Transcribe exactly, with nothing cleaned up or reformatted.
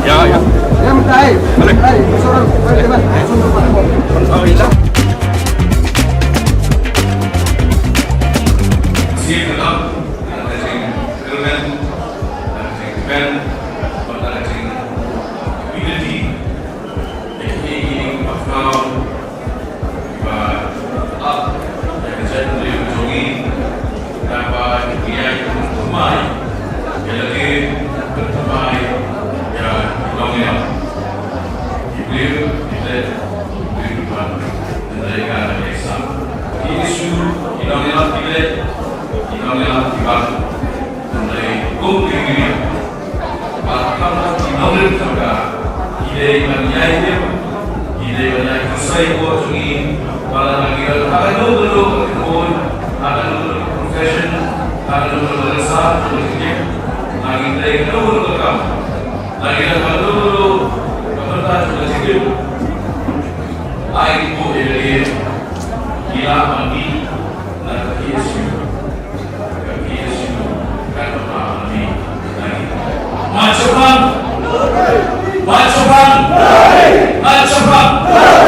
Ya, ya. Ba kham ki nongrim jong ka, ki dei ban ïai tim, ki dei ban ïai khuslai ïa ka jong ngi, ba lada ngi don ha kano kano ka khun, ha kano kano ka profession, ha kano kano ka rangsa jong ka jingim, lada ngi trei kano kano ka kam, lada ngi don ha kano kano ka bynta jong ka jingim, ai buh ïa lade, ki lah ban mih na ka K S U. Ka P S U kan pynpaw ïa ngi. Mad shaphang! Mad shaphang! Mad shaphang!